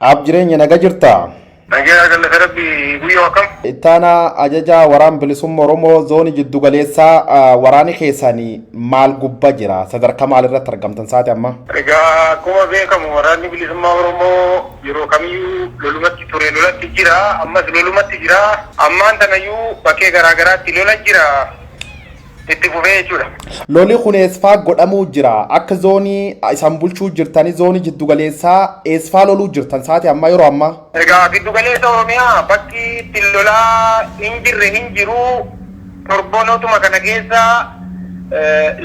Ab Jireenya, naga jirtaa? Nagaa, galata Rabbi. Guyyoo, akkam? Ittaanaa ajajaa Waraan Bilisummaa Oromoo zoonii jiddugaleessaa, waraanni keessanii maal gubbaa jira? Sadarkaa maal irratti argamtan saati amma? Egaa, akkuma beekamu Waraanni Bilisummaa Oromoo yeroo kamiyyuu lolumatti ture, lolatti jira, ammas lolumatti jira. Ammaan tanayyuu bakkee garaa garaatti lola jira. Itti fufee jechuudha. Loli kun eesfaa godhamuu jira? Akka zoonii isaan bulchuu jirtanii, zoonii jiddugaleessaa, eesfaa loluu jirtan saati ammaa, yeroo ammaa? Egaa, giddugaleessa Oromiyaa bakki itti lolaa hin jirre hin jiru. Torboonotuma kana keessa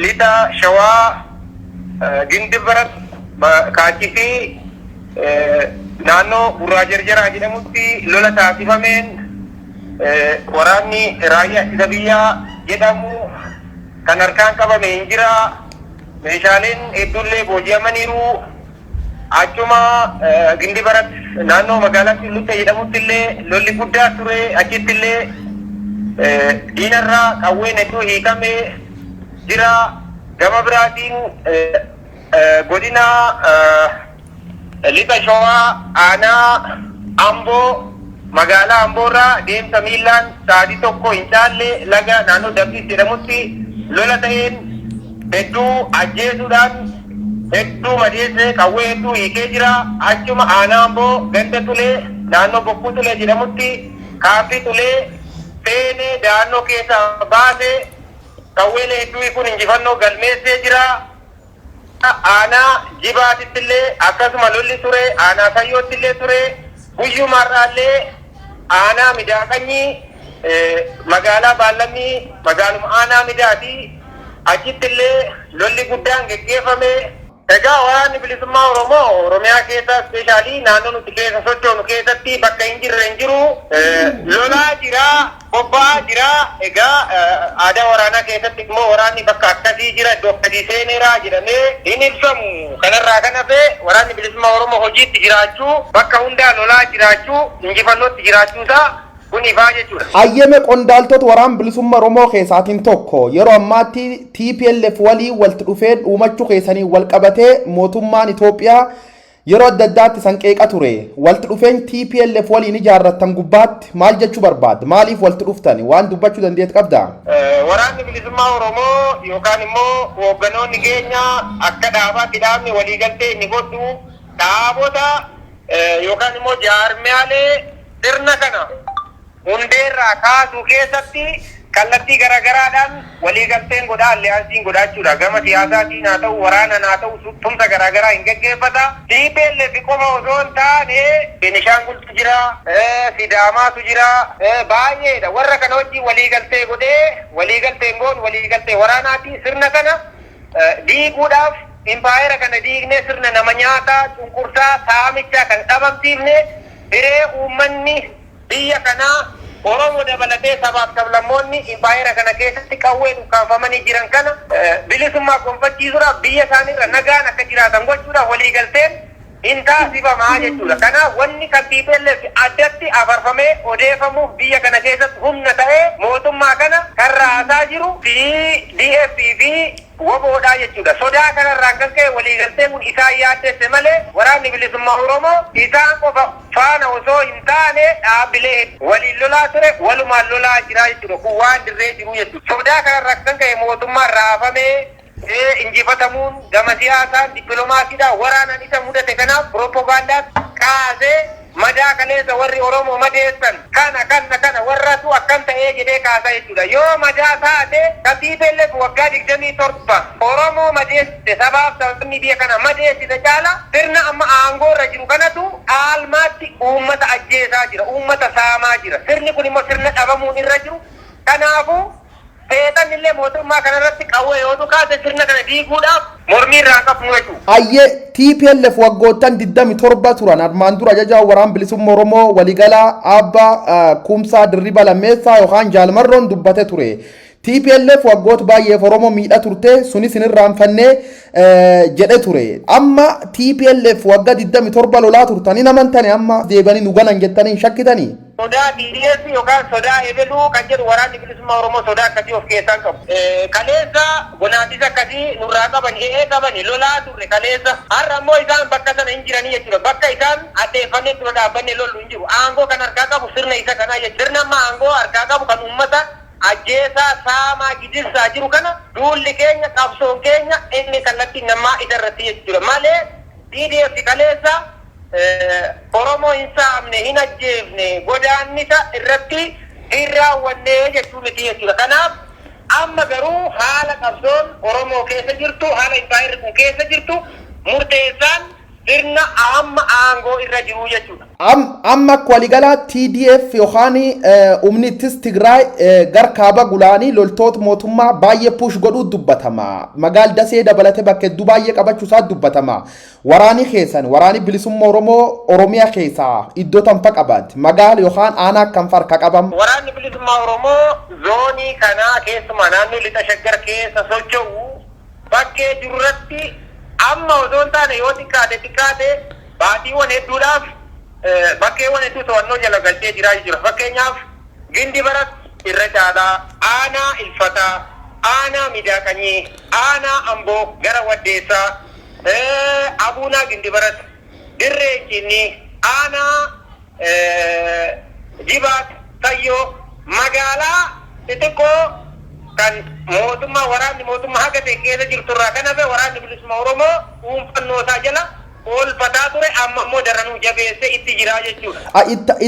Lixa Shawaa, Gindibara, Kaachisii, naannoo Gurraa Jarjaraa jedhamutti lola taasifameen waraanni raayyaa ittisa biyyaa jedhamu kan harkaan qabame hin jira. Meeshaaleen hedduullee booji'amaniiru. Achuma Gindibaratti, naannoo magaalaa Culluqta jedhamutti illee lolli guddaa ture. Achitti illee diinarraa qawween hedduu hiikame jira. Gama biraatiin godina Lixa Shawaa, aanaa Amboo, magaalaa Amboorraa deemsa miillaan sa'aatii 1 hin caalle, laga naannoo Dabbiis jedhamutti lola ta'een hedduu ajjeesuudhaan hedduu madeessee qawwee hedduu hiikee jira. Achuma aanaa Amboo, ganda Xulee, naannoo Bokkuu Xulee jedhamutti kaampii Xulee seenee da'annoo keessaa baasee qawweelee hedduu hiikuun injifannoo galmeessee jira. Aanaa Jibaatitti illee akkasuma lolli ture, aanaa Sayyootti illee ture. Guyyuma har'aallee aanaa Midaaqanyii, magaalaa Baallammii, magaaluma aanaa Midaati. Achitti illee lolli guddaan geggeeffame. Egaa, Waraanni Bilisummaa Oromoo Oromiyaa keessa, especially naannoo nuti keessa sochoonu keessatti, bakka hin jirre hin jiru. Lolaa jira, bobba'aa jira. Egaa, aadaa waraanaa keessatti immoo waraanni bakka akkasii jira, iddoo akkasii seeneera jedhamee hin ibsamu. Kanarraa kan hafe Waraanni Bilisummaa Oromoo hojiitti jiraachuu, bakka hundaa lolaa jiraachuu, injifannootti jiraachuusaa kun ifaa jechuudha. Ayyeme, qondaaltota Waraan Bilisummaa Oromoo keessaatiin tokko yeroo ammaatti TPLF walii walitti dhufeen uumachuu keessanii wal qabatee mootummaan Itoophiyaa yeroo adda addaatti san qeeqa ture. Walitti dhufeen TPLF waliin ijaarrattan gubbaatti maal jechuu barbaadda? Maaliif walitti dhuftani? Waan dubbachuu dandeettu qabdaa? Waraanni Bilisummaa Oromoo yookaan immoo hoogganoonni keenya akka dhaabaatti dhaabni waliigaltee inni godhu dhaabota yookaan immoo jaarmiyaalee sirna kana hundeerraa kaasuu keessatti kallattii garaagaraadhaan waliigalteen godhaa, allianceiin godhaachuudha. Gama siyaasaatiin haa ta'u, waraanaan haa ta'u, tumsa garaagaraa hin gaggeeffata. TPLF qofa osoo hin taane Benishaangultu jira, Sidaamaatu jira, baay'eedha. Warra kana wajjin waliigaltee godhee, waliigalteen goon waliigaltee waraanaati. Sirna kana diiguudhaaf, impaayera kana diignee, sirna nama nyaataa, cunqursaa, saamichaa kan dhabamsiifne, hiree uummanni biyya kanaa, Oromoo dabalatee sabaaf sablammoonni impaayera kana keessatti qawwee dukkaanfamanii jiran kana bilisummaa gonfachiisuudhaaf, biyya isaaniirra nagaan akka jiraatan gochuudhaaf waliigalteen hin taasifamaa jechuudha. Kanaaf wanni kan TPLF addatti afarfamee odeeffamuuf biyya kana keessatti humna ta'ee mootummaa kana kan raasaa jiru CDF fi WBOdhaa jechuudha. Sodaa kanarraan kan ka'e waliigalteen kun isaan yaaddesse malee Waraanni Bilisummaa Oromoo isaan qofa faana osoo hin taane dhaabbilee waliin lolaa ture, walumaan lolaa jira jechuudha. Kun waan dirree jiru jechuudha. Sodaa kanarraa kan ka'e mootummaan raafamee injifatamuun gama siyaasaan, dippiloomaasiidhaan, waraanaan isa mudate kanaaf pirooppogaandaa kaasee, madaa kaleessa warri Oromoo madeessan kana kana kana warratu akkam ta'ee jedhee kaasaa jechuudha. Yoo madaa taate, kan TPLF waggaa 27 Oromoo madeessite, sabaaf sabni biyya kana madeessite caala sirna amma aangoo irra jiru kanatu caalmaatti uummata ajjeesaa jira, uummata saamaa jira. Sirni kun immoo sirna dhabamuun irra jiru. Kanaafuu seexanni illee mootummaa kanarratti qawwee yoo dhukaase sirna kana diiguudhaaf mormii irraa qabnu jechuudha. Ayyee, TPLF waggoottan 27 turan. Armaan dura ajajaa Waraan Bilisummaa Oromoo waliigalaa Abbaa Kumsaa Dirriba Lammeessaa yookaan Jaalmarroon dubbate ture. TPLF waggoota baay'eef Oromoo miidha turte, sunis hin irraanfannee jedhe ture. Amma TPLF waggaa 27 lolaa turtan hin amantani, amma deebanii nu ganan jettanii hin shakkitanii? Sodaa TDF yookaan sodaa ebeluu kan jedhu Waraanni Bilisummaa Oromoo sodaa akkasii of keessaa hin qabu. Kaleessa gonaannisa akkasii nurraa qaban e'ee qabani lolaa turre kaleessa. Har'a immoo isaan bakka sana hin jiranii jechuudha. Bakka isaan addeeffannee dura dhaabbanne lollu hin jiru. Aangoo kan harkaa qabu sirna isa kanaa jechuudha. Sirna amma aangoo harkaa qabu kan uummata ajjeesaa, saamaa, gidirsaa jiru kana duulli keenya, qabsoon keenya inni kallattiin namaa isa irratti jechuudha. Malee TDF kaleessa Oromoo hin saamne, hin ajjeefne, godaannisa irratti hin raawwanne jechuu miti jechuudha. Kanaaf amma garuu haala qabsoon Oromoo keessa jirtu, haala impaayerri kun keessa jirtu murteessaan sirna amma aangoo irra jiru jechuudha. Amma akka waliigalaa TDF yookaan humni ittis Tigraay gar kaaba gulaanii loltoota mootummaa baay'ee push godhuu dubbatama. Magaal Dasee dabalatee bakka hedduu baay'ee qabachuu isaa dubbatama. Waraani keessan, Waraani Bilisumma Oromoo, Oromiya keessaa iddoo tam fa qabaat? Magaala yookaan aanaa akkam fa harka qabam? Waraanni Bilisummaa Oromoo zoonii kanaa keessumaa naannoo Lixa Shaggar keessa socho'u bakkee jirurratti amma osoo hin taane yoo xiqqaate xiqqaate baatiiwwan hedduudhaaf bakkeewwan hedduu to'annoo jala galchee jira jechuudha. Fakkeenyaaf Gindi Barat irra caalaa aanaa Ilfataa, aanaa Midaa Qanyii, aanaa Amboo gara Waddeessaa, Abuunaa Gindibarat, Dirree Incinnii, aanaa Jibaat, Sayyoo, magaalaa xixiqqoo kan mootummaa waraanni mootummaa haga ta'e keessa jirtu irraa kan hafe Waraanni Bilisummaa Oromoo dhuunfannoo isaa jala oolfataa ture, amma immoo daranuu jabeessee itti jira jechuudha.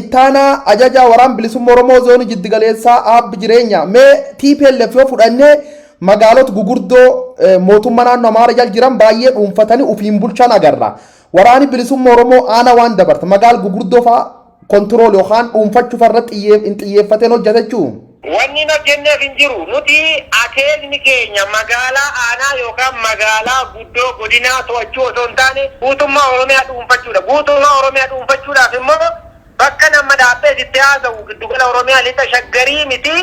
Ittaanaa ajajaa Waraan Bilisummaa Oromoo zoonii jiddugaleessaa Aabbi Jireenya, mee TPLF yoo fudhannee magaalota gugurdoo mootummaa naannoo Amaara jala jiran baay'ee dhuunfatanii ofiin bulchan agarra. Waraanni Bilisummaa Oromoo aanaa waan dabarte magaala gugurdoo fa'aa control yookaan dhuunfachuu fa'aa irratti hin xiyyeeffateen hojjeta jechuun. Wanni hin hojjenneef hin jiru. Nuti akeekni keenya magaalaa aanaa yookaan magaalaa guddoo godinaa to'achuu osoo hin taane guutummaa Oromiyaa dhuunfachuudha. Guutummaa Oromiyaa dhuunfachuudhaaf immoo bakka nama dhaabbee sitti haasa'u giddugala Oromiyaa Lixa Shaggarii miti,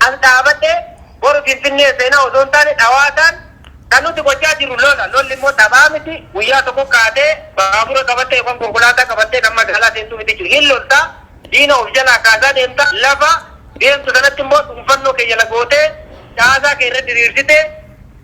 as dhaabadhe boru Finfinnee seenaa osoo hin taane dhawaataan kan nuti gochaa jirru lola. Lolli immoo taphaa miti. Guyyaa tokko kaatee baabura qabattee yookaan konkolaataa qabattee kan magaalaa seentuu miti jechuudha. Hin loltaa, diina of jalaa kaasaa deemta, lafa deemtu sanatti immoo dhuunfannoo kee jala gootee, caasaa kee irra diriirsitee,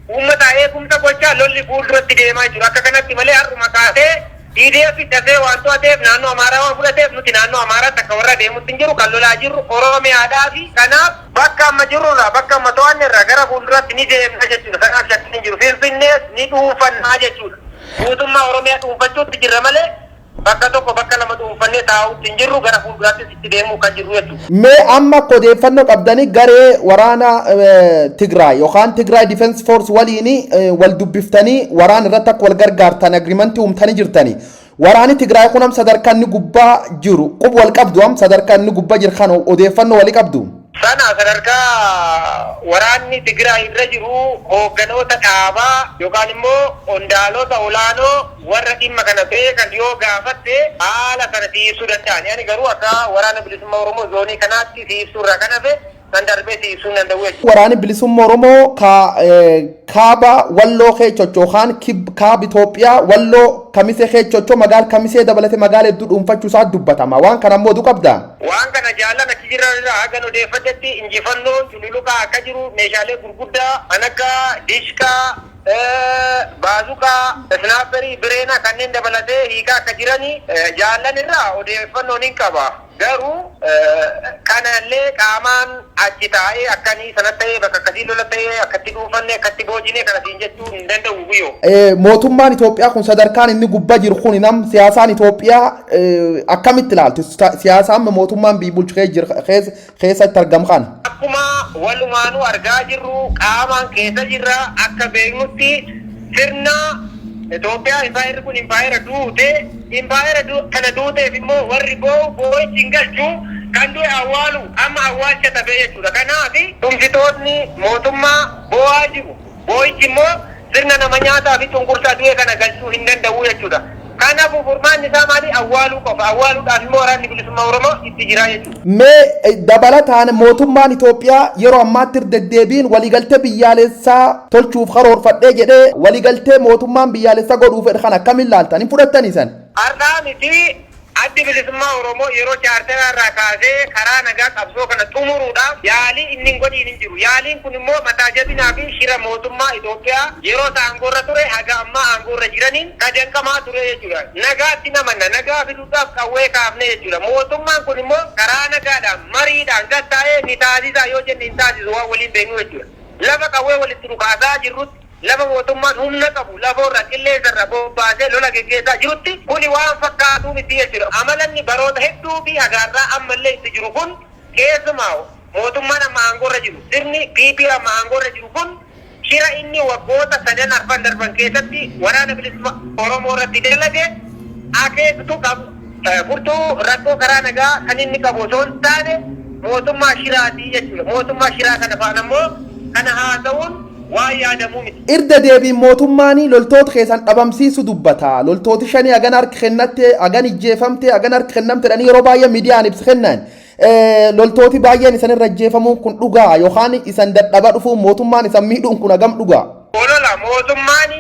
uummataa eegumsa gochaa lolli fuulduratti deemaa jiru. Akka kanatti malee har'uma kaasee TDF dafee waan to'ateef, naannoo Amaaraa waan fudhateef, nuti naannoo Amaaraatti akka warra deemutti hin jiru. Kan lolaa jirru Oromiyaadhaa fi kanaaf bakka amma jirrurraa, bakka amma to'anne irraa gara fuulduratti ni deemna jechuudha. Kanaaf shakkiin hin jiru. Finfinnees ni dhuunfannaa jechuudha. Guutummaa Oromiyaa dhuunfachuutti jirra malee bakka tokko, bakka lama dhuunfannee taa'uutti hin jirru, gara fuulduraattis itti deemuu kan jirru jechuudha. Mee amma akka odeeffannoo qabdanii garee waraana Tigraay yookaan Tigraay Defense Force waliin wal dubbiftanii waraana irratti akka wal gargaartan agreement uumtanii jirtanii. Waraanni Tigraay kun am sadarkaa inni gubbaa jiru qub wal qabdu, am sadarkaa inni gubbaa jiru kan odeeffannoo walii qabdu. Sana sadarkaa waraanni Tigraay irra jiru hoogganoota dhaabaa yookaan immoo qondaalota olaanoo warra dhimma kana beekan yoo gaafatte haala kana si ibsuu danda'an. Ani garuu akka Waraana Bilisummaa Oromoo zoonii kanaatti si ibsuu irraa kan hafe kan darbee si ibsuu hin danda'u jechuudha. Waraanni Bilisummaa Oromoo ka kaaba Walloo kee chochookaan kaaba Itoophiyaa Walloo Kamisee kee chochoo magaala Kamisee dabalatee magaala hedduu dhuunfachuu isaa dubbatama. Waan kana immoo oduu qabdaa? Waan kana jaallan achi jiran irraa hagan odeeffadhetti injifannoon cululuqaa akka jiru, meeshaalee gurguddaa kan akka dishqaa, baazuqaa, isnaapperii, bireenaa kanneen dabalatee hiikaa akka jirani jaallan irraa odeeffannoo nin qaba. Garuu kanallee qaamaan achi taa'ee akkanii sana ta'ee bakka akkasii lola ta'ee akkatti dhuunfanne, akkatti boojine kana siin jechuu hin danda'u guyyoo. Mootummaan Itoophiyaa kun sadarkaan inni gubbaa jiru kun nam siyaasaan Itoophiyaa akkamitti ilaaltu? Siyaasa amma mootummaan biyya bulchu keessatti argamu kana. Akkuma walumaanuu argaa jirru, qaamaan keessa jirra, akka beeknutti sirna Itoophiyaa impaayerri kun impaayera duute. Impaayera kana duuteef immoo warri boo'u boo'ichi hin galchu, kan du'e awwaalu amma awwaalcha tafee jechuudha. Kanaaf tumsitoonni mootummaa boo'aa jiru. Boo'ichi immoo sirna nama nyaataa fi cunqursaa du'e kana galchuu hin danda'u jechuudha. Kanaafuu furmaanni isaa maali? Awwaaluu qofa. Awwaaluudhaaf immoo Waraanni Bilisummaa Oromoo itti jira jechuudha. Mee dabalataan mootummaan Itoophiyaa yeroo ammaatti deddeebiin waliigaltee biyyaalessaa tolchuuf karoorfadhee jedhee, waliigaltee mootummaan biyyaalessaa godhuu fedhe kana akkamiin ilaaltan? Hin fudhattanii san? Har'aa miti. Addi Bilisummaa Oromoo yeroo chaarteraa irraa kaasee karaa nagaa qabsoo kana xumuruudhaaf yaalii inni hin godhiin hin jiru. Yaaliin kun immoo mataa jabinaa fi shira mootummaa Itoophiyaa yeroo isaa aangoorra ture haga ammaa aangoorra jiraniin ka danqamaa ture jechuudha. Nagaatti namanna, nagaa fiduudhaaf qawwee kaafne jechuudha. Mootummaan kun immoo karaa nagaadhaan mariidhaan gad taa'ee ni taasisaa yoo jenne hin taasisu, waan waliin beeknu jechuudha. Lafa qawwee walitti dhukaasaa jirrutti, lafa mootummaan humna qabu lafoorra qilleensarra bobbaasee lola geggeessaa jirutti, kuni waan fakkaatuu miti jechuudha. Amalanni baroota hedduu fi hagaarraa ammallee itti jiru kun, keessumaa mootummaan amma aangoorra jiru, sirni PP amma aangoorra jiru kun, shira inni waggoota sadan arfan darban keessatti Waraana Bilisummaa Oromoo irratti dalage akeektu qabu. Furtuu rakkoo karaa nagaa kan inni qabu osoo hin taane mootummaa shiraatii jechuudha. Mootummaa shiraa kana faana immoo kana haasa'uun waan yaadamuu miti. Irda deebiin mootummaan loltoota keessan dhabamsiisu dubbata. Loltooti shanii hagan harka kennatte, hagan ijjeefamte, hagan harka kennamte jedhanii yeroo baay'ee miidiyaan ibsa kennan. Loltooti baay'een isan irra ajjeefamuun kun dhugaa yookaan isan dadhaba dhufuun, mootummaan isan miidhuun kun hagam dhugaa? Olola. Mootummaan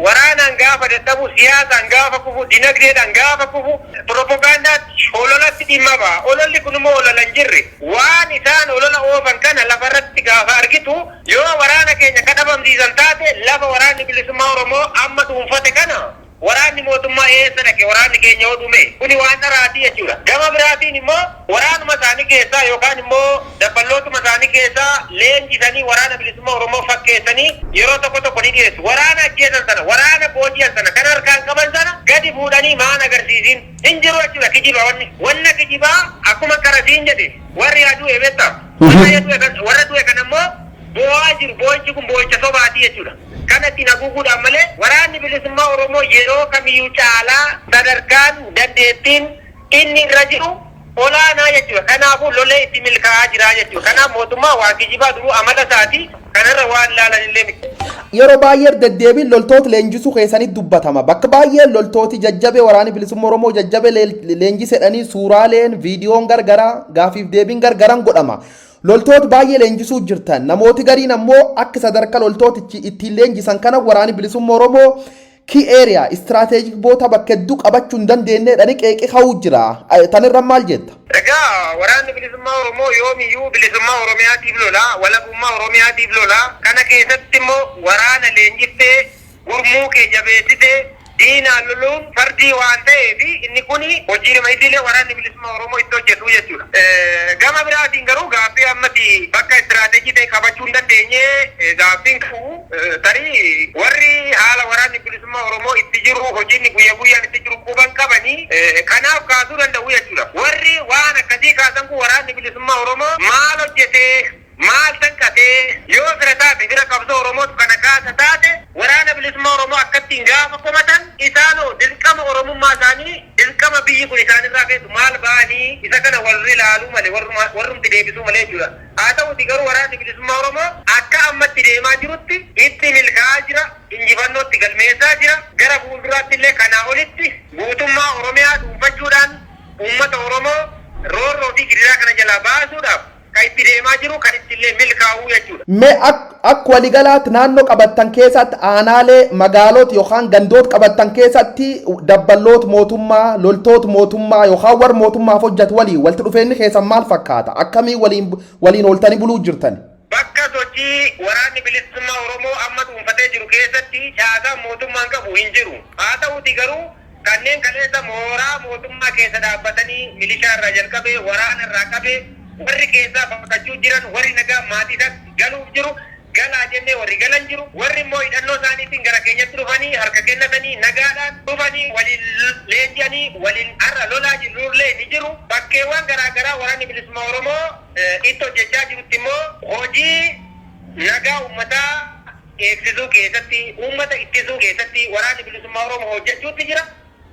waraanaan gaafa dadhabu, siyaasaan gaafa kufu, dinagdeedhaan gaafa kufu, piropogaandaatti, ololatti dhimma ba'a. Ololli kun immoo olola hin jirre. Waan isaan olola oofan kana lafarratti gaafa argitu, yoo waraana keenya ka dhabamsiisan taate, lafa Waraanni Bilisummaa Oromoo amma dhuunfate kana waraanni mootummaa eessa dhaqe waraanni keenya yoo dhume? Kuni waan dharaatii jechuudha. Gama biraatiin immoo waraanuma isaanii keessaa yookaan immoo dabballootuma isaanii keessaa leenjisanii Waraana Bilisummaa Oromoo fakkeessanii yeroo tokko tokko ni dhiyeessu. Waraana ajjeesan sana, waraana booji'an sana, kan harkaan qaban sana gadi fuudhanii maan agarsiisin? Hin jiru jechuudha. Kijiba wanni. Wanna kijibaa akkuma qarasiin jedhe, warri haa du'e beektaa. Warra du'e kana immoo boo'aa jiru. Boo'ichi kun boo'icha sobaatii jechuudha. Kana ittiin haguuguudhaan malee, Waraanni Bilisummaa Oromoo yeroo kamiyyuu caalaa sadarkaan dandeettiin inni irra jiru olaanaa jechuudha. Kanaafuu lolee itti milkaa'aa jira jechuudha. Kanaaf mootummaa waan kijibaa duruu amala isaati, kanarra waan laalan illee miti. Yeroo baay'ee deddeebiin loltoota leenjisuu keessanitti dubbatama. Bakka baay'ee loltooti jajjabee Waraanni Bilisummaa Oromoo jajjabee leenjisedhanii suuraaleen, viidiyoon gargaraa, gaafiif deebiin gargaran godhama. Loltoota baay'ee leenjisuu jirtan. Namooti gariin ammoo akka sadarkaa loltootichi ittiin leenjisan kana Waraanni Bilisummaa Oromoo key area strategic boota bakka hedduu qabachuu hin dandeenye jedhanii qeeqee ka'uu jira. Tanirra maal jetta? Egaa Waraanni Bilisummaa Oromoo yoomiyyuu bilisummaa Oromiyaatiif lola, walabummaa Oromiyaatiif lola. Kana keessatti immoo waraana leenjiftee, gurmuu kee jabeessitee diinaan loluun fardii waan ta'eef, inni kun hojiidhuma idilee Waraanni Bilisummaa Oromoo itti hojjetu jechuudha. Gama biraatiin garuu gaaffii ammati bakka istiraateejii ta'e qabachuu hin dandeenye gaaffiin qabu, tarii warri haala Waraanni Bilisummaa Oromoo itti jiru, hojiin guyya guyyaan itti jiru quban qabanii kanaaf kaasuu danda'u jechuudha. Warri waan akkasii kaasan kun Waraanni Bilisummaa Oromoo maal hojjetee, maal tanqatee, yoo fira taate, fira qabsoo Oromootu kana kaasa taate, Waraana Bilisummaa Oromoo akkattiin gaafa komatan isaanoo dirqama Oromummaa isaanii, dirqama biyyi kun isaanirraa feetu maal ba'anii? Isa kana warri ilaaluu malee, warrumti deebisuu malee jechuudha. Haa ta'uti garuu Waraanni Bilisummaa Oromoo akka ammatti deemaa jirutti itti milkaa'aa jira, injifannootti galmeessaa jira. Gara fuulduraatti illee kanaa olitti guutummaa Oromiyaa dhuunfachuudhaan uummata Oromoo roorroo fi gidiraa kana jalaa baasuudhaaf kan itti deemaa jiru, kan itti illee milkaa'uu jechuudha. Mee akka waliigalaatti naannoo qabattan keessatti, aanaalee, magaalota yookaan gandoota qabattan keessatti, dabballoota mootummaa, loltoota mootummaa yookaan warra mootummaaf hojjetu waliin walitti dhufeenyi keessan maal fakkaata? Akkamii waliin waliin ooltanii buluu jirtan? Bakka sochii Waraanni Bilisummaa Oromoo amma dhuunfatee jiru keessatti caasaan mootummaan qabu hin jiru. Haa ta'uti garuu kanneen kaleessa mooraa mootummaa keessa dhaabbatanii milishaa irraa jalqabee, waraana irraa qabee, warri keessaa baqachuu jiran, warri nagaa maatii isaatti galuuf jiru, galaa jennee warri galan jiru, warri immoo hidhannoo isaaniitiin gara keenyatti dhufanii harka kennatanii nagaadhaan dhufanii waliin leenji'anii waliin har'a lolaa jirrullee ni jiru. Bakkeewwan garaa garaa Waraanni Bilisummaa Oromoo itti hojjechaa jirutti immoo hojii nagaa uummataa eegsisuu keessatti, uummata ittisuu keessatti Waraanni Bilisummaa Oromoo hojjechuutti jira.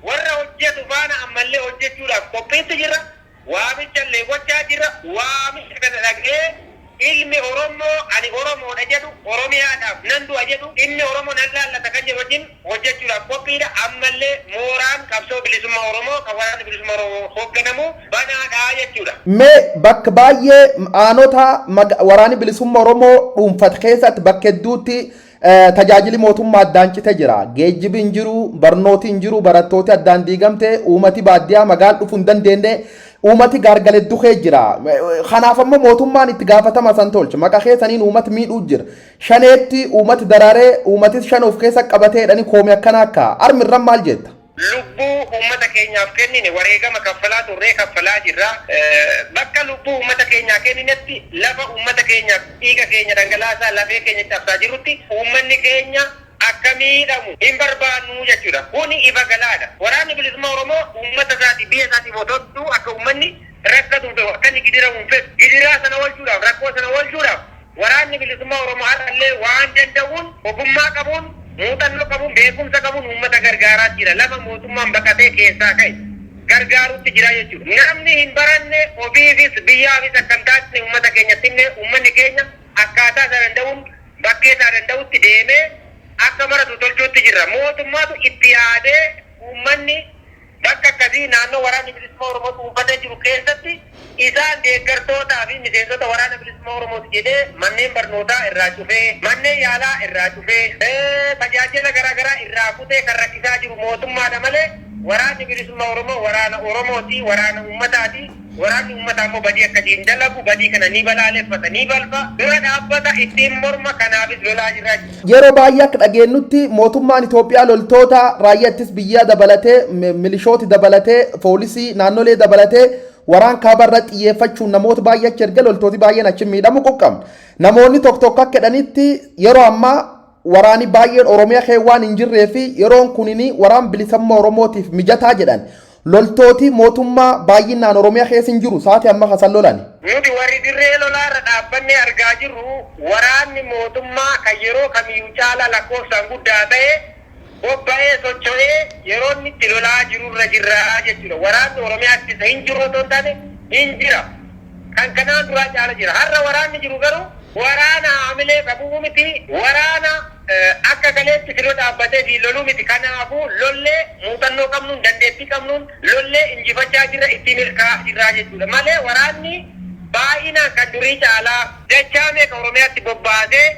Warra hojjetu faana ammallee hojjechuudhaaf qophiitti jira. Waamicha illee gochaa jira. Waamicha kana dhaga'ee ilmi Oromoo ani Oromoodha jedhu, Oromiyaadhaaf nan du'a jedhu, dhimmi Oromoo nan laallata kan jedhu wajjin hojjechuudhaaf qophiidha. Ammallee mooraan qabsoo bilisummaa Oromoo kan Waraanni Bilisummaa Oromoo hoogganamu banaadha jechuudha. Mee bakka baay'ee aanota Waraanni Bilisummaa Oromoo dhuunfate keessatti bakka hedduutti Tajaajili mootummaa addaan cite jira. Geejjibi hin jiru, barnooti hin jiru, barattooti addaan diigamte, uummati baadiyyaa magaal dhufuu hin dandeenye, uummati gaargale dukee jira. Kanaaf ammoo mootummaan itti gaafatama san tolche. Maqaa keessaniin uummati miidhuu jira. Shaneetti uummati daraaree, uummatis shan of keessa qabatee jedhanii koomee akkana akka. Armirran maal jetta? Lubbuu uummata keenyaaf kennine, wareegama kaffalaa turree, kaffalaa jirra. Bakka lubbuu uummata keenyaa kenninetti, lafa uummata keenyaaf dhiiga keenya dhangalaasaa, lafee keenya cabsaa jirrutti uummanni keenya akka miidhamu hin barbaannu jechuudha. Kuni ifa galaadha. Waraanni Bilisummaa Oromoo uummata isaatiif, biyya isaatiif otoo akka uummanni rakkatu fedhu, akka inni gidiramu hin fedhu. Gidiraa sana oolchuudhaaf, rakkoo sana oolchuudhaaf Waraanni Bilisummaa Oromoo har'allee waan danda'uun, ogummaa qabuun, muuxannoo qabuun, beekumsa qabuun uummata gargaaraa jira. Lafa mootummaan baqatee keessaa ka'e gargaarutti jira jechuudha. Namni hin baranne ofiifis biyyaafis akka hin taane uummata keenyatti himne, uummanni keenya akkaataa isaa danda'uun bakkee isaa danda'utti deemee akka baratu tolchuutti jirra. Mootummaatu itti yaadee uummanni bakka akkasii naannoo Waraanni Bilisummaa Oromoo dhuunfatee jiru keessatti isaan deeggartootaa fi miseensota Waraana Bilisummaa Oromooti jedhee manneen barnootaa irraa cufee, manneen yaalaa irraa cufee, tajaajila garaagaraa irraa kutee kan rakkisaa jiru mootummaadha malee Waraanni Bilisummaa Oromoo waraana Oromooti, waraana uummataati. Waraanni uummataa immoo badii akkasii hin dalagu, badii kana ni balaaleffata, ni balfa, dura dhaabbata, ittiin morma, kanaafis lolaa jirra. Yeroo baay'ee akka dhageenyutti mootummaan Itoophiyaa loltoota raayyaa ittis biyyaa dabalatee, milishooti dabalatee, poolisii naannolee dabalatee waraan kaaba irra xiyyeeffachuun namoota baay'ee achi erga loltooti baay'een achi miidhamu quqqabna. Namoonni tokko tokko akka jedhanitti yeroo ammaa waraani baay'een Oromiyaa kee waan hin jirree fi yeroon kunini waraan bilisummaa Oromootiif mijataa jedhan. Loltooti mootummaa baay'inaan Oromiyaa keessa hin jiru sa'aatii amma kasan lolan. Nuti warri dirree lolaarra dhaabbannee argaa jirru waraanni mootummaa kan yeroo kamiyyuu caalaa lakkoofsaan guddaa ta'e bobba'ee socho'ee yeroo inni itti lolaa jirurra jirra jechuudha. Waraanni Oromiyaatti isa hin jiru otoo hin taane hin jira. Kan kanaan duraa caala jira. Har'a waraanni jiru garuu waraana haamilee qabuu miti. Waraana akka kaleetti filoo dhaabbatee fi loluu miti. Kanaafuu lollee muuxannoo qabnuun, dandeettii qabnuun lollee injifachaa jirra, itti milkaa'aa jirra jechuudha. Malee waraanni baay'inaan kan durii caalaa dachaa meeqa Oromiyaatti bobbaasee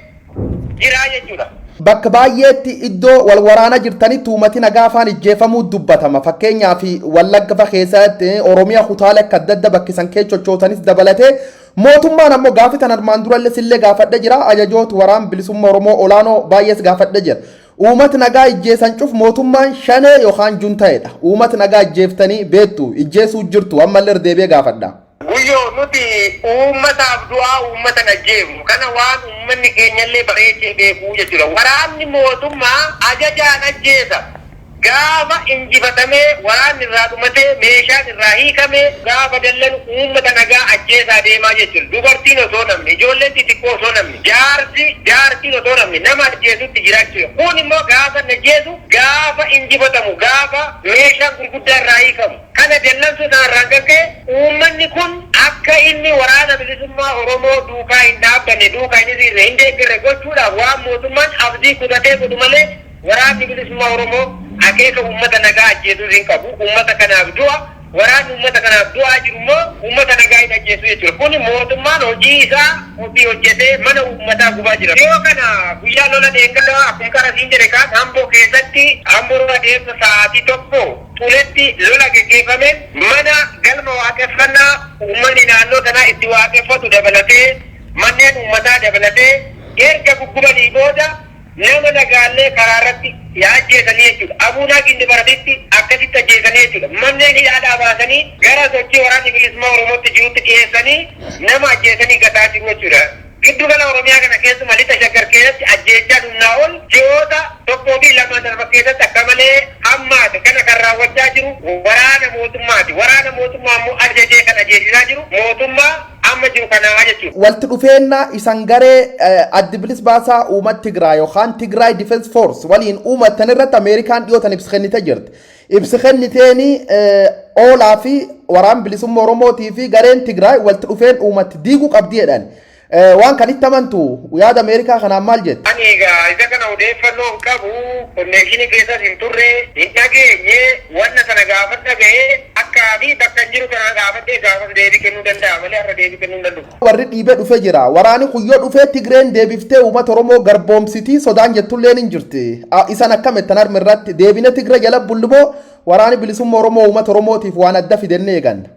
jira jechuudha. Bakka baay'eetti iddoo wal waraana jirtanitti uummati nagaa afaan ijjeefamuu dubbatama. Fakkeenyaaf Wallagga fa keessatti, Oromiyaa kutaalee akka adda adda bakkisan kee chochootanis dabalatee, mootummaan ammoo gaafi tan armaan durallee sillee gaafadhe jira. Ajajoota waraan bilisummaa Oromoo olaanoo baay'ees gaafadhe jira. Uummati nagaa ijjeesan cuf mootummaan shanee yookaan junta'edha. Uummati nagaa ijjeeftanii beektu, ijjeesuu jirtu, ammallee deebi'ee gaafadha. Guyyoo, nuti uummataaf du'aa, uummata ajjeefnu. Kana waan uummanni keenyallee bareechee beekuu jechuudha. Waraanni mootummaa ajajaan ajjeesa. Gaafa injifatamee, waraanni irraa dhumatee, meeshaan irraa hiikamee, gaafa dallanu uummata nagaa ajjeesaa deemaa jechuudha. Dubartiin osoo namni, ijoolleen xixiqqoo osoo namni, jaarsi jaartiin osoo namni nama ajjeesutti jira jechuudha. Kun immoo gaafa inni ajjeesu, gaafa injifatamu, gaafa meeshaan gurguddaa irraa hiikamu. Kana dallansuu sanarraan kan ka'e uummanni kun akka inni Waraana Bilisummaa Oromoo duukaa hin dhaabbanne, duukaa hin hiriirre, hin deeggarre gochuudhaaf waan mootummaan abdii kutatee godhu malee Waraanni Bilisummaa Oromoo akeeka uummata nagaa ajjeesuus hin qabu. Uummata kanaaf du'a. Waraanni uummata kanaaf du'aa jiru immoo uummata nagaa hin ajjeesu jechuudha. Kun mootummaan hojii isaa ofii hojjetee mana uummataa gubaa jira. Yoo kana guyyaa lola dheengaddaa akkuma qara siin jedhe kaan Amboo keessatti, Amboo adeemsa sa'aatii 1 xuletti lola geggeeffameen mana galma waaqeffannaa uummanni naannoo sanaa itti waaqeffatu dabalatee, manneen uummataa dabalatee erga guggubanii booda nama nagaallee karaa irratti ajjeesanii jechuudha. Abuunaa Gindibaratitti akkasitti ajjeesanii jechuudha. Manneen hidhaadhaa baasanii gara sochii Waraanni Bilisummaa Oromootti jirutti dhiyeessanii nama ajjeesanii gataa jiru jechuudha. Giddu gala Oromiyaa kana keessuma lixa Shaggar keessatti ajjeechaan humnaa ol ji'oota 1 fi 2 darban keessatti akka malee hammaate. Kana kan raawwachaa jiru waraana mootummaati. Waraana mootummaa immoo ajajee kan ajjeesisaa jiru mootummaa amma jiru kanaa jechuudha. Walitti dhufeenna isan garee addi bilis baasaa uummata Tigraay yookaan Tigraay Defense Force waliin uummattan irratti Ameerikaan dhiyootan ibsa kennite jirti. Ibsi kenniteeni oolaa fi waraan bilisummaa Oromootii fi gareen Tigraay walitti dhufeen uummatti diiguu qabdi jedhan. Waan kan itti amantu, yaada Ameerikaa kanaan maal jette? Ani egaa isa kana odeeffannoo hin qabu, connection keessas hin turre, hin dhageenye, wanna sana gaafa dhaga'e akka Bakkaa fi bakka hin jiru kana gaafadhee gaafas deebii kennuu danda'a malee har'a deebii kennuu hin danda'u. Warri dhiibee dhufee jira. Waraanni kun yoo dhufee Tigreen deebiftee uummata Oromoo garboomsitii sodaan jettulleen hin jirti. Isan akkamittan harmi irratti deebine Tigree jala bullumoo waraanni bilisummaa Oromoo uummata Oromootiif waan adda fidennee eeganna?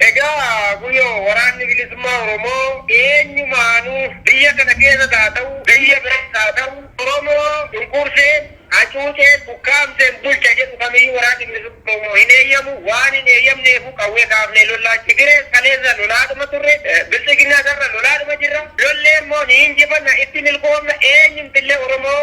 Egaa Guyyoo, waraanni bilisummaa Oromoo eenyumaanuu biyya kana keessa haa ta'u, biyya biras haa ta'u, Oromoo cunqursee, hacuucee, ukkaamseen bulcha jedhu kamiyyuu waraanni bilisummaa Oromoo hin eeyyamu. Waan hin eeyyamneefu qawwee kaafnee lollaa. Tigirees kaleessa lolaadhuma turre, Bilxiginnaas har'a lolaadhuma jirra. Lollee immoo ni injifanna, itti milkoomna. Eenyumtillee Oromoo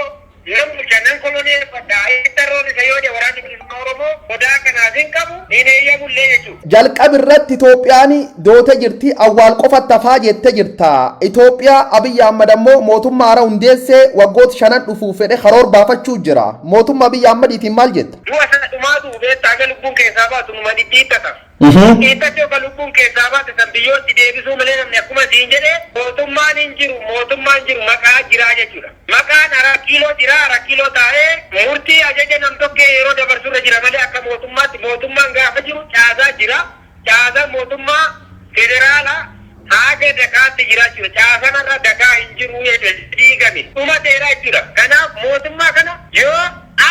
nan bulcha, nan koloneeffadha, itti roorrisa yoo jedhe waraanni bilisummaa Oromoo sodaa kanaaf hin qabu, hin eeyyamullee jechuudha. Jalqabi irratti Itoophiyaan doote jirti, awwaal qofatti hafaa jette jirta. Itoophiyaa Abiyyi Ahmad ammoo mootummaa haaraa hundeessee waggoota 5 dhufuuf fedhe karoor baafachuu jira. Mootummaa Abiyyi Ahmadiitiin maal jetta? Du'a sana dhumaatu beektaa, haga lubbuun keessaa baatu numa dhidhiittata. Dhidhiittatti yookaan lubbuun keessaa baate san biyyootti deebisuu malee namni akkuma siin jedhe mootummaan hin jiru, mootummaan jiru maqaa jiraa jechuudha. Maqaan Arat Kiiloo jira, Arat Kiiloo taa'ee murtii ajaja nam-tokkee yeroo dabarsurra jira malee akka mootummaatti mootummaan gaafa jiru caasaa jira. Caasaan mootummaa federaala haga dakaatti jira jechuudha. Caasaan har'a dakaa hin jiru jechuudha. Diigame. Dhumateera jechuudha. Kanaaf mootummaa kana yoo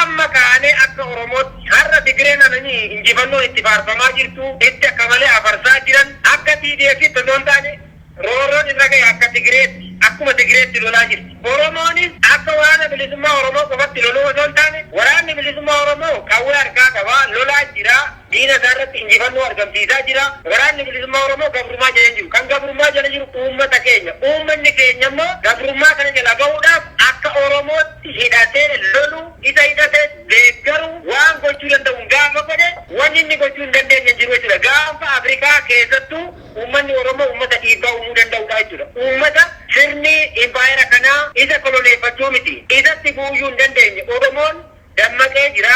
amma kaanee akka Oromootti har'a Tigreen ananii injifannoon itti faarfamaa jirtu, itti akka malee afarsaa jiran, akka TDF osoo hin taane roorroon irra gahe akka Tigireetti, akkuma Tigireetti lolaa jirti. Oromoonis akka waraana bilisummaa Oromoo qofatti loluu osoo hin taane, waraanni bilisummaa Oromoo qawwee harkaa qaba, lolaa jira, diina isaa irratti injifannoo argamsiisaa jira. Waraanni bilisummaa Oromoo gabrummaa jala hin jiru. Kan gabrummaa jala jiru uummata keenya. Uummanni keenya immoo gabrummaa kana jala bahuudhaaf akka Oromootti hidhatee lolu, isa hidhate deeggaru, waan gochuu danda'u gaafa godhe wanni inni gochuu hin dandeenye hin jiru jechuudha. Gaafa Afrikaa keessattuu uummanni Oromoo uummata dhiibbaa uumuu danda'udha jechuudha. Uummata sirni impaayera kanaa isa koloneeffachuu miti, isatti bu'uyyuu hin dandeenye. Oromoon dammaqee jira,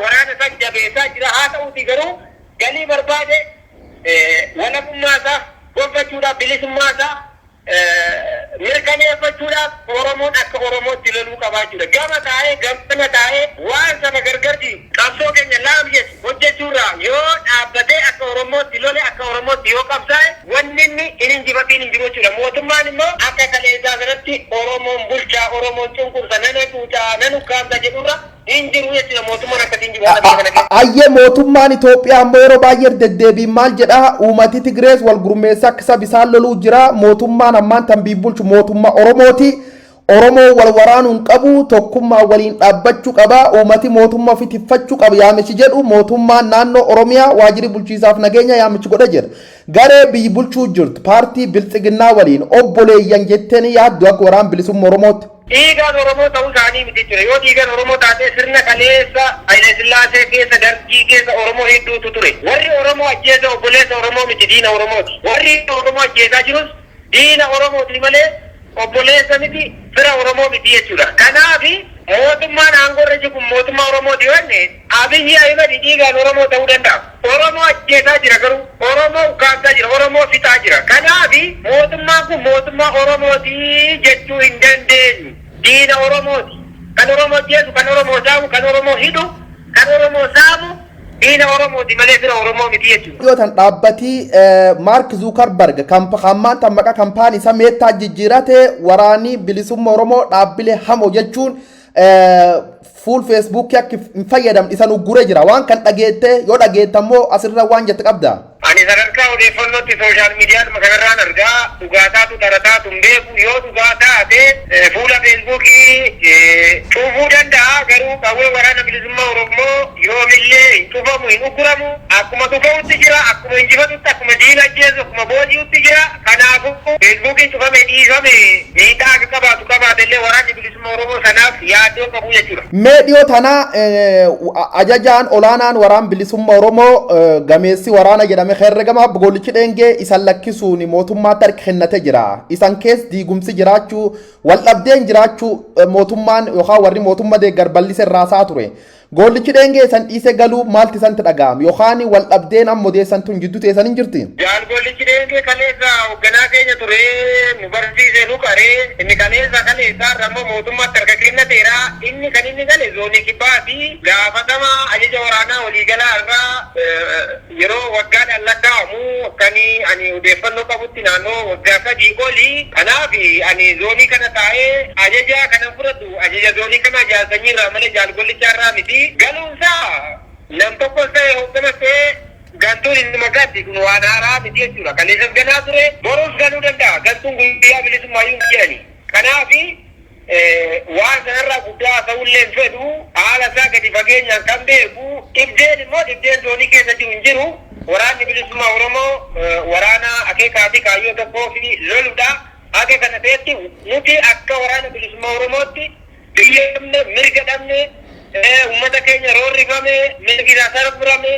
waraana isaa jabeessaa jira. Haa ta'uutii garuu galii barbaade walabummaa isaa gonfachuudhaaf, bilisummaa isaa mirkaneeffachuudhaaf Oromoon akka Oromootti loluu qabaa jechuudha. Gama taa'ee gamana taa'ee waan saba gargar diigu, qabsoo keenya laamsheessu hojjechuurraa yoo dhaabbatee akka Oromootti lole, akka Oromootti yoo qabsaa'e, wanni inni hin injifatiin hin jiru jechuudha. Mootummaan immoo akka kaleessaa sanatti Oromoon bulchaa, Oromoon cunqursa, nan hacuucaa, nan ukkaamsa jedhurra hin jiru jechuudha. Mootummaan akkasiin jiru haala biyya kana keessa. Ayyee, mootummaan Itoophiyaa ammoo yeroo baay'ee deddeebiin maal jedhaa? Uummati Tigrees wal gurmeessa akka saba isaan loluu jira. Mootummaan ammaan tan biyya bulchu mootummaa Oromooti. Oromoo wal waraanuu hin qabu, tokkummaa waliin dhaabbachuu qaba, uummati mootummaa ofii tiffachuu qaba yaamichi jedhu mootummaan naannoo Oromiyaa waajjirri bulchiisaaf nageenya yaamichi godhe jira. Garee biyyi bulchuu jirtu paartii Bilxiginnaa waliin obboleeyyan jettanii yaaddu akka waraan bilisummaa Oromootti? Dhiigaan Oromoo ta'uu isaanii miti jechuudha. Yoo dhiigaan Oromoo taatee sirna kaleessa Haile Sillaasee keessa, Dargii keessa Oromoo hedduutu ture. Warri Oromoo ajjeese obboleessa Oromoo miti, diina Oromooti. Warri Oromoo ajjeesaa jirus diina Oromooti malee obboleessa miti, fira Oromoo miti jechuudha. Kanaaf mootummaan aangoo irra jiru kun mootummaa Oromooti yoo jenne, Abiyyi Ahimad dhiigaan Oromoo ta'uu danda'a. Oromoo ajjeesaa jira garuu, Oromoo ukkaamsaa jira, Oromoo fixaa jira. Kanaaf mootummaan kun mootummaa Oromooti jechuu hin dandeenyu. Diina Oromooti. Kan Oromoo ajjeesu, kan Oromoo saamu, kan Oromoo hidhu, kan Oromoo saamu diina Oromooti malee fira Oromoo miti jechuudha. Dhiyoo tan dhaabbatii Maark Zuukarbarg hammaan tan maqaa kampaanii isa Meettaa jijjiirate waraanii bilisummaa Oromoo dhaabbilee hamoo jechuun fuul Feesbuukii akka hin fayyadamne isan ugguree jira. Waan kan dhageette, yoo dhageette ammoo asirra waan jette qabda. Ani sadarkaa odeeffannootti social miidiyaadhuma kanarraan argaa, dhugaa taatu dhara taatu hin beeku. Yoo dhugaa taate fuula Feesbuukii cufuu danda'a, garuu qawwee waraana bilisummaa Oromoo yoomillee hin cufamu, hin ugguramu. Akkuma dhufa'utti jira, akkuma injifatutti, akkuma diina ajjeesu, akkuma booji'utti jira. Kanaafuu Feesbuukiin cufame dhiifame miidhaa akka qabaatu qabaate illee waraanni bilisummaa Oromoo sanaaf yaaddoo qabu jechuudha. Mee dhiyoo tana ajajaan olaanaan waraan bilisummaa Oromoo gameessi waraana jedhame herregama Goolichi Dheengee isan lakkisuun mootummaatti harka kennate jira. Isan keessa diigumsi jiraachuu, wal dhabdeen jiraachuu mootummaan yookaan warri mootummaa deeggar bal'ise irraa ture. Goollichi Dheengee isan dhiise galuu maalti isanti dhaga'am yookaan wal dhabdeen amma odeessan tun jidduu teessan hin jirti? Jaal Goollichi Dheengee kaleessa hoogganaa keenya ture, nu barsiise, nu qaree. Inni kaleessa kaleessa irra immoo mootummaatti harka kennateera. Inni kan inni gale zoonii kibbaa fi gaafatama ajaja waraanaa waliigalaa irraa yeroo waggaadhaan lakkaa'amu, akkan ani odeeffannoo qabutti naannoo waggaa 3 oli. Kanaaf ani zoonii kana taa'ee ajaja kanan fudhadhu ajaja zoonii kana Jaal Sanyii irraa malee Jaal Gollichaa irraa miti. Galuunsaa nam tokkos ta'e hoogganas ta'e gantuun inni makaatti kun waan haaraa miti jechuudha. Kaleessas ganaa ture, borus ganuu danda'a. Gantuun guyyaa bilisummaayyuu hin jedhani. Kanaaf waan sanarraa guddaa ta'ullee hin fedhu, haala isaa gadi fageenyaan kan beeku. Dhibdeen immoo dhibdeen zoonii keessa jiru hin jiru. Waraanni Bilisummaa Oromoo waraana akeekaa fi kaayyoo tokkoo fi loludha. Haga kana ta'etti nuti akka Waraana Bilisummaa Oromootti biyya dhabne, mirga dhabne, uummata keenya roorrifame, mirgi isaa sarbame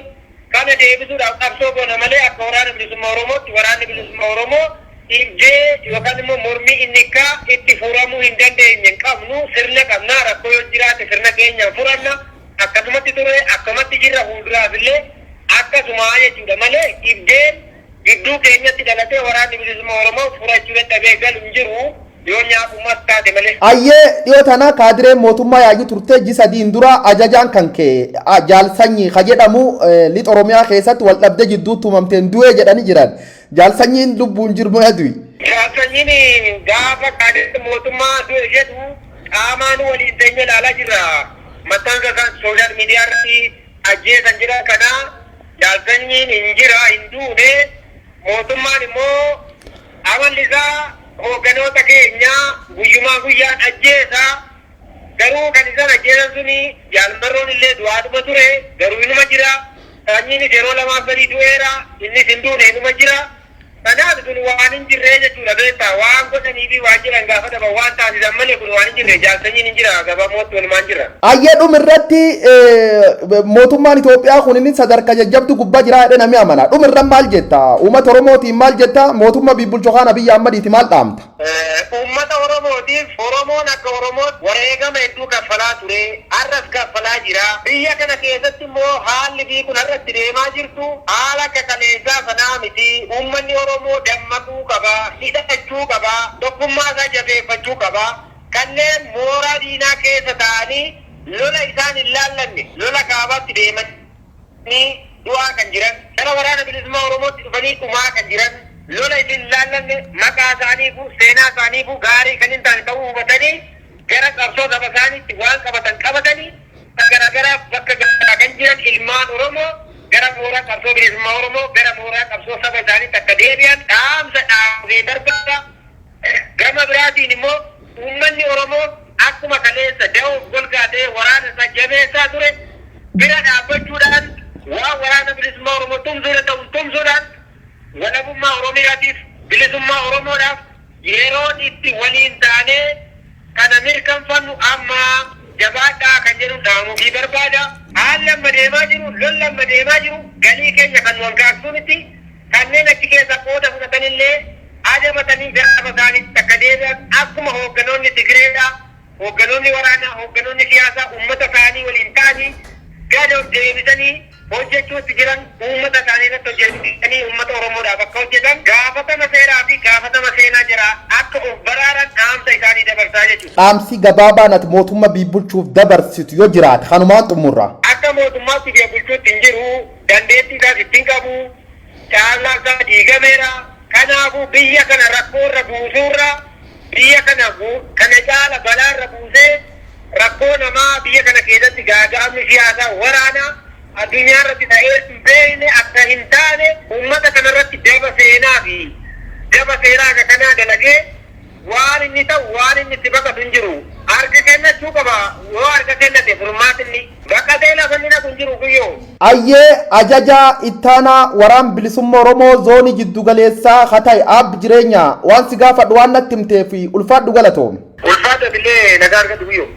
kana deebisuudhaaf qabsoo goona malee, akka Waraana Bilisummaa Oromootti Waraanni Bilisummaa Oromoo dhibdee yookaan immoo mormii inni akka itti furamuu hin dandeenye hin qabnu. Sirna qabna. Rakkoo yoo jiraate sirna keenyaan furanna. Akkasumatti ture, akkamatti jirra, fuulduraaf illee akkasuma jechuudha malee dhibdeen gidduu keenyatti dhalatee Waraanni Bilisummaa Oromoo furachuu dadhabee galu hin jiru, yoo nyaapummaas taate malee. Ayyee, dhiyoo tana kaadireen mootummaa yaayyuu turte ji 3n dura ajajaan kan kee Jaal Sanyii ka jedhamu lixa Oromiyaa keessatti wal dhabdee jidduutti uumamteen du'ee jedhani jiran. Jaal Sanyiin lubbuun jiru moo du'i? Jaal Sanyiin gaafa kaadireen mootummaa du'e jedhu qaamaan waliin teenye ilaalaa jirra. Maxxansa isaan social media irratti ajjeesan jedhan kana. Jaal Sanyiin hin jira, hin duune. Mootummaan immoo amalli isaa hoogganoota keenya guyyumaa guyyaan ajjeesa. Garuu kan isaan ajjeesan suni Jaal Marroon illee du'aadhuma ture, garuu inuma jira. Sanyiinis yeroo lamaaf sadii du'eera, innis hin duune, inuma jira. Kanaaf kun waan hin jirree jechuudha, beektaa. Waan godhanii fi waan jedhan gaafa dhaban waan taasisan malee kun waan hin jirre. Jaal Sanyiin hin jira, gabaabumatti walumaan jira. Ayyee, dhum irratti mootummaan Itoophiyaa kun inni sadarkaa jajjabdu gubbaa jira jedhee namni amana. Dhum irra maal jetta? Uummata Oromootiin maal jetta? Mootummaa bibbulchoo kaan Abiyyi Ahmadiiti maal dhaamta? Uummata Oromootiif, Oromoon akka Oromootti wareegama hedduu kaffalaa ture, har'as kaffalaa jira. Biyya kana keessatti immoo haalli biyyi kun har'a itti deemaa jirtu haala akka kaleessaa sanaa miti. Uummanni Oromoo dammaquu qaba, hidhachuu qaba, tokkummaa isaa jabeeffachuu qaba. Kanneen mooraa diinaa keessa taa'anii lola isaan hin laallanne, lola kaabaatti deemanii du'aa kan jiran, gara Waraana Bilisummaa Oromootti dhufanii dhumaa kan jiran, lola isin hin laallanne, maqaa isaaniifu seenaa isaaniifu gaarii kan hin taane ta'uu hubatanii gara qabsoo saba isaaniitti waan qabatan qabatanii garaagaraaf bakka garaa kan jiran ilmaan Oromoo gara mooraa qabsoo bilisummaa Oromoo, gara mooraa qabsoo saba isaaniitti akka deebi'an dhaamsa dhaamsee barbaada. Gama biraatiin immoo uummanni Oromoo akkuma kaleessa da'oof golgaa ta'ee waraana isaa jabeessaa ture bira dhaabbachuudhaan, waan Waraana Bilisummaa Oromoo tumsuudha ta'u tumsuudhaan, walabummaa Oromiyaatiif, bilisummaa Oromoodhaaf yeroon itti waliin taanee kana mirkanfannu amma, jabaadhaa kan jedhu dhaamuufii barbaada. Haalli amma deemaa jiru, lolli amma deemaa jiru galii keenya kan nu hanqaaqsuu miti. Kanneen achi keessa qooda fudhatanillee adabatanii gara saba isaaniitti akka deebi'an, akkuma hoogganoonni Tigireedhaa, hoogganoonni waraanaa, hoogganoonni siyaasaa uummata isaanii waliin ta'anii gad of deebisanii hojjechuutti jiran, uummata isaanii irratti hojjetanii uummata Oromoodhaaf akka hojjetan, gaafatama seeraa fi gaafatama seenaa jira akka of baraaran dhaamsa isaanii dabarsaa jechuudha. Dhaamsi gabaabaan ati mootummaa biyya bulchuuf dabarsitu yoo jiraate kanumaan xumurra. Akka mootummaatti biyya bulchuutti hin jiru, dandeettii isaas ittiin qabu, caallaan isaa diigameera. Kanaafuu biyya kana rakkoorra buusuurra, biyya kana kana caala balaarra buusee, rakkoo namaa biyya kana keessatti gaaga'amni siyaasaa waraanaa addunyaa irratti ta'ee hin beekne akka hin taane, uummata kanarratti daba seenaa fi daba seeraa akka kanaa dalagee waan inni ta'u, waan inni itti baqatu hin jiru. Harka kennachuu qaba. Yoo harka kennate furmaatinni baqatee lafa inni dhaqu hin jiru, Guyyoo. Ayyee, ajajaa ittaanaa Waraan Bilisummaa Oromoo zoonii jiddugaleessaa haa ta'e Aabbi Jireenya, waan si gaafadhu waan natti himteef ulfaadhu, galatoome. Ulfaadhu, illee nagaa argadhu, Guyyoo.